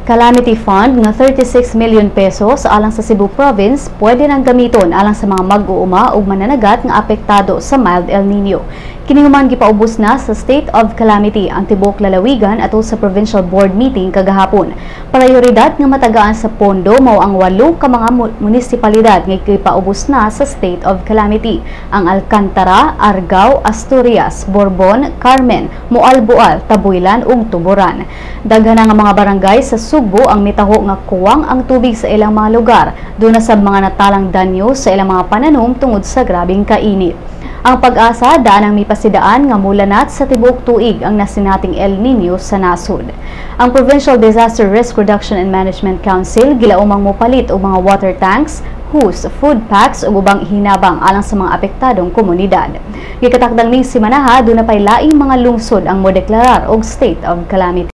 Calamity Fund nga 36 million pesos alang sa Cebu Province pwede nang gamiton alang sa mga mag-uuma ug mananagat nga apektado sa mild El Nino. Kini human gipaubos na sa state of calamity ang tibuok lalawigan atol sa provincial board meeting kagahapon. Prioridad nga matagaan sa pondo mao ang 8 ka mga munisipalidad nga gipaubos na sa state of calamity: ang Alcantara, Argao, Asturias, Borbon, Carmen, Moalboal, Tabuelan ug Tuburan. Daghan nga mga barangay sa Sugbo ang mitaho nga kuwang ang tubig sa ilang mga lugar. Duna sab mga natalang danyo sa ilang mga pananom tungod sa grabing kainit. Ang PAGASA daan ang mipasidaan nga mulanat sa tibuok tuig ang nasinating El Nino sa nasod. Ang Provincial Disaster Risk Reduction and Management Council gilaumang mopalit og mga water tanks, hose, food packs ug ubang hinabang alang sa mga apektadong komunidad. Gikatakdang ning simanaha duna pay laing mga lungsod ang modeklarar og state of calamity.